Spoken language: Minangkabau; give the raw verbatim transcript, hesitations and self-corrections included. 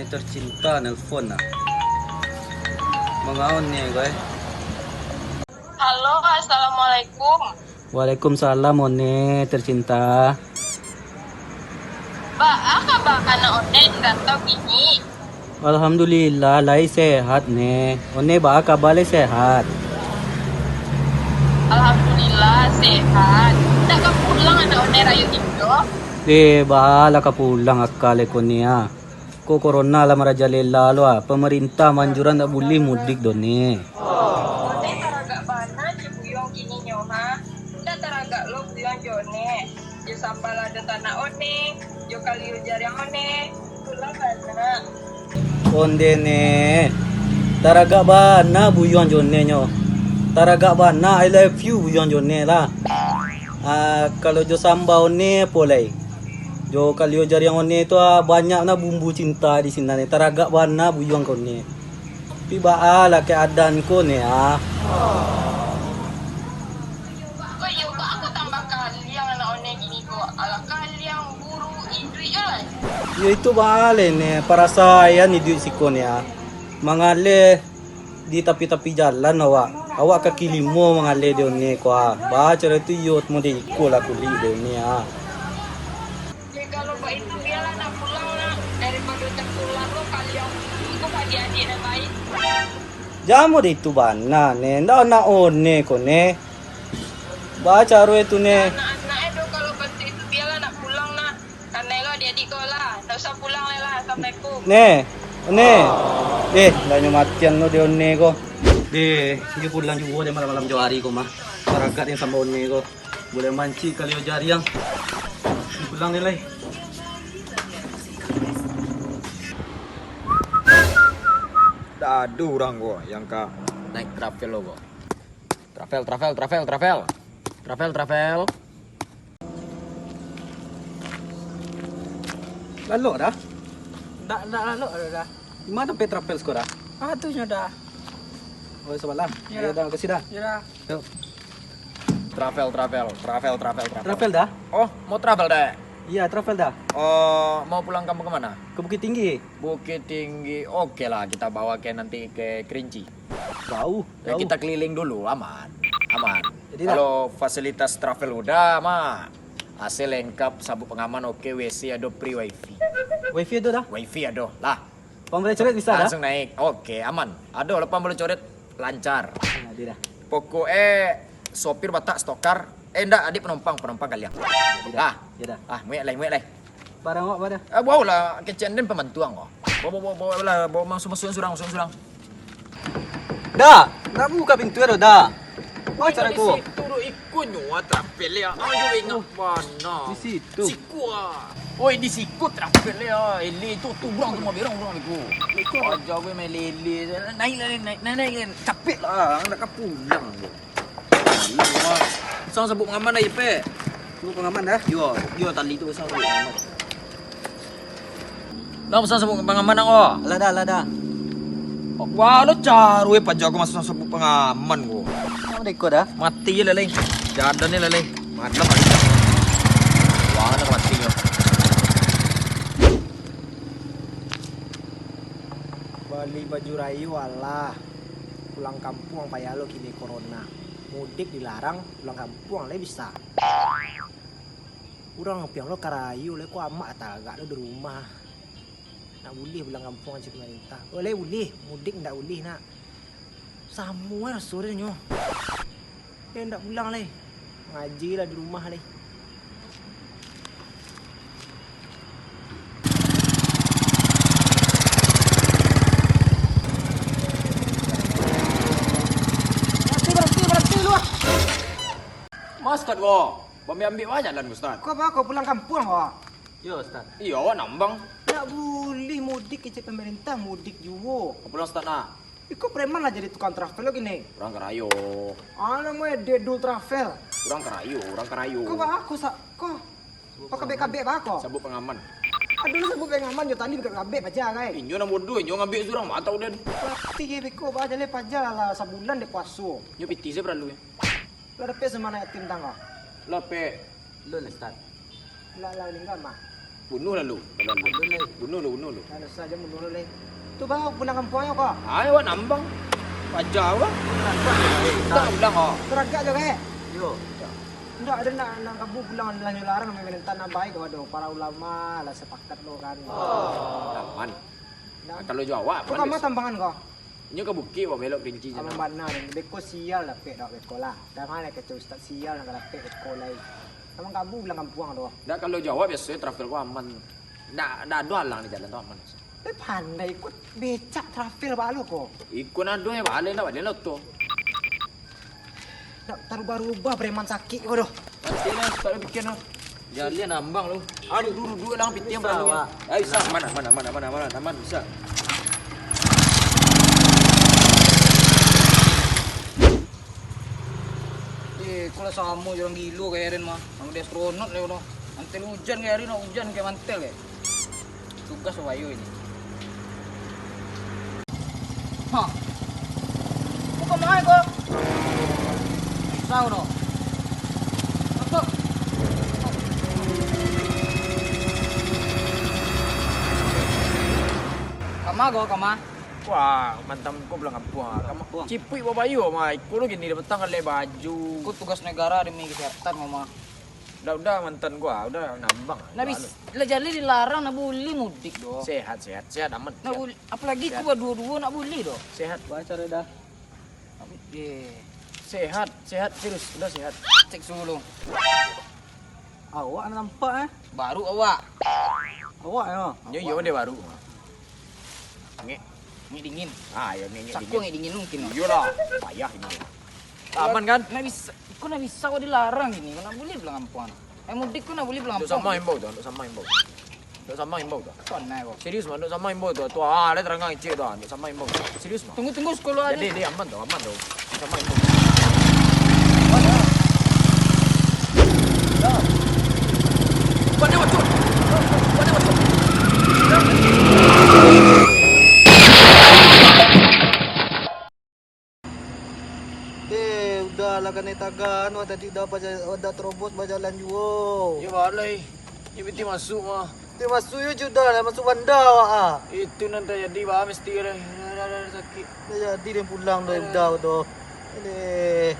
Tercinta nelpon nah. Mangaun ni, guys. Halo, assalamualaikum. Waalaikumsalam, One tercinta. Baa kaba anak One di rantau kini? Alhamdulillah, lai sehat, Ne. One baa kaba, lai sehat? Alhamdulillah, sehat. Ndak ka pulang anak One rayo tigo? Eh, baa lah ka pulang aka lai ko, Ne, ah. Ko corona lah marajalela lo, ah. Pamarintah maanjuran ndak buliah mudik doh, Ne. One taragak bana jo buyuang kininyo, ha? Ndak taragak lo buyuang jo One. Jo sambal ado tanak One, jo kalio jariang One, itulah bana. Onde, Ne. Taragak bana buyuang jo One nyo. Taragak bana I love you buyuang jo One lah. Ah, kalau jo sambal One apo lai? Jo kalio jariang One tu, ah, banyak nah bumbu cinta di sinan, Ne. Taragak bana buyuang ka One. Tapi baa lah keadaan ko, Ne, ah. Ko iyo, baa ko tambah kaliang anak One kini ko. Alah, kaliang, buru, iduik jo lai. Yo itu baa lai, Ne, parasaian iduik siko, Ne, ah. Mangaleh di tapi-tapi jalan awak. Awak kaki limo mangaleh di One ko, ah. Baa caro tu iyo model iko lah kulik di One, ah. Yo, kalau baitu, bialah nak pulang nak. Daripado takulang lo kaliang. Iko ka adiak-adiak nan lain. Jan model itu bana, Ne. Ndak anak One ko, Ne. Baa caro itu, Ne? Anak-anak e doh, kalau bantuak itu, bialah nak pulang nak. Kanai lo adiak-adiak ko lah. Ndak usah pulang lai lah. Assalamualaikum. Ne. Ne. Eh, ndak nyo matian lo di One ko. Deh, dio pulang juo deh malam-malam jo hari ko mah. Taragak deh samo One ko. Buliah mancik kalio jariang. Pulang deh lai. Ndak ado urang ko yang ka naik travel lo ko. Travel, travel, travel, travel. Travel, travel. Lalok dah? Ndak, ndak lalok dah. Di ma tampek travel siko dah? Ah, tu nyo dah. Oh, sabalah. Yo dah, makasih dah. Yo dah. Yo. Travel, travel, travel, travel, travel. Travel dah? Oh, mau travel deh? Iya, travel dah. Oh, mau pulang kampung ke mana? Ke Bukittinggi. Bukittinggi, oke lah, kita bawa ke nanti ke Kerinci. Jauh, ya, jauh. Kita keliling dulu, aman. Aman. Jadi dah. Kalau fasilitas travel udah mah, A C lengkap, sabuk pengaman oke, W C ado, free wifi. Wifi ado dah? Wifi ado lah. Pambalian coret bisa dah? Langsung naik. Oke, aman. Ado lah pambalian coret, lancar. Nah, dia dah. Pokoknya sopir batak stokar, eh ndak, adik penumpang, penumpang kalian. Dah. Ya dah. Ah, muek lai, muek lai. Barang awak pada? Ah, bawa lah, kecek den pembantu ang ko. Bawa, bawa, bawa, bawa lah, bawa masuk, masuk surang, masuk surang. Dah, nak buka pintu dah, dah. Wah, cara ko. Di situ dok iko nyo, ah, travel ya. Ayo, ingat bana. Di situ. Siko, ah. Oi, di siko travel ya. Ele tu, tu, urang tu, mah berang, urang tu. Iko. Aja gue main lele. Naik lah, naik, naik, naik, naik. Capek lah, nak ka pulang. Alah, wah. Pasang sabuk pengaman dah, Ipek. Sabuk pengaman dah? Yo, yo, tali tu pasang sabuk pengaman. Dah pasang sabuk pengaman dah ko? Alah dah, alah dah. Wah, lo caro eh paja ko masang sabuk pengaman ko. Nak deko dah? Mati je lah, Leng. Jadan ni lah, Leng. Malam hari. Wah, nak mati ko. Bali baju rayo, alah. Pulang kampuang payah lo kini corona. Mudik dilarang, pulang kampuang lai bisa. Urang piang lo karayo lai ko, amak tagak lo di rumah. Nak buliah pulang kampuang cek pamarintah. Oh, lai buliah, mudik ndak buliah nak. Samo ai raso den nyo. Eh, ndak pulang lai. Mangaji lah di rumah lai. Baranti, baranti, baranti lu ah. Mas, Ustaz, ko. Baambiak-ambiak wae jalan, Ustaz. Ko baa ko, pulang kampuang ko? Yo, Ustaz. Iyo, awak nambang. Ndak buliah mudik, kecek pamarintah mudik juo. Pulang, Ustaz, nak. Iko preman lah jadi tukang travel lo kini. Urang karayo. Ah, namonyo Dedul Travel. Urang karayo, urang karayo. Ko baa ko sa-, ko? Ko kabek-kabek baa ko? Sabuk pengaman. Aduh, sabuk pengaman jo tali kabek-kabek paja, kai. Inyo nan bodoh, inyo ngambiak surang, ma tau den. Berarti beko baa jaleh paja lah sabulan dek puaso. Inyo pitih se paralu, yo. Lah dapek sumbangan yatim tang ko? Lah, Pek. Lun, Ustaz. Lah, lah maningga mah. Bunuh lalu. Bunuh lu, bunuh lu. Kalau saja bunuh lu, Leh. Tu baru pulang kampuang ko. Ai, awak nambang. Paja awak. Tak pulang, oh. Teragak jo, eh. Yo. Ndak ado nak, nak kabu pulang lah, nyo larang, main-main tanah baik, waduh, para ulama lah sepakat lo kan. Aman. Ndak. Nah, kalau jo awak, tu aman, kamah tambangan ko. Nyo ka bukik, wak, belok Kerinci. Aman bana, beko sial dapek dak beko lah. Jangan lah kata ustaz sial nak dapek beko lai. Aman kabu pulang kampuang tu. Ndak, kalau jo awak biaso travel ko aman. Ndak, ndak ado alang di jalan tu, aman. Eh, pandai ikut becak travel balo ko. Ikut ado nyo balo, ndak balian lo tu. Ndak tarubah-rubah preman sakik ko doh. Mati lah, tak ada pikiran lah. Jalian ambang lu. Aduh, duduk, duduk lah, piti yang Bisa, berlalu. Wak. Ah, bisa, aman, aman, aman, aman, aman, aman, bisa. Eh, kau lah samo jo urang gilo kayak Eren mah. Samo di astronot lah, udah. Mantel ujan kayak hari, nak ujan kayak mantel, kayak. Tugas wayo ini. Ha. Bukan main kau. Sao no. Masuk. Kama kau, kama. Wah, mantan kau pulang kampuang. Kama. Buang. Cipuik babayu, mah. Ikut lu gini, dah petang kalai baju. Kau tugas negara demi kesehatan, mama. Udah, udah, mantan gua, udah nambang. Nah, bis-, lah jadi dilarang, nak bulih mudik doh. Sehat, sehat, sehat aman. Nak bulih, apalagi ku baduo-duo nak bulih doh. Sehat. Baca dah. Ye. Sehat, sehat, serius, udah sehat. Cek suhu lu. Awak nampak, eh? Baru awak. Awak, ya? Yo, yo, dia baru. Ngek. Ngek dingin. Ah, ya, ngek, ngek Sako dingin. Ngek dingin mungkin. Iyolah, payah ini. Aman kan? Nak bisa, kau nak bisa kau dilarang gini, kau nak bulih pulang kampuang. Eh, mudik kau nak bulih pulang kampuang. Ndak sama imbau tu, ndak sama imbau. Ndak sama imbau tu. Kau nak kau. Serius mah, ndak sama imbau tu. Tu ah, ada terangkan cik tu, ndak sama imbau. Serius mah. Tunggu, tunggu, sekolah aja. Jadi, dia aman tu, aman tu. Ndak sama imbau. Mana? Mana, Bacot? Mana, Bacot? Eh, udah lah kanai tagan, wah tadi udah baja-, udah terobos bajalan juo. Yo, balai. Ni piti masuk mah. Piti masuk yo, sudah lah masuk banda awak ah. Itu nan terjadi, bah, mesti dah, dah, dah, dah sakit. Dah jadi dia pulang dah, udah tu. Ini.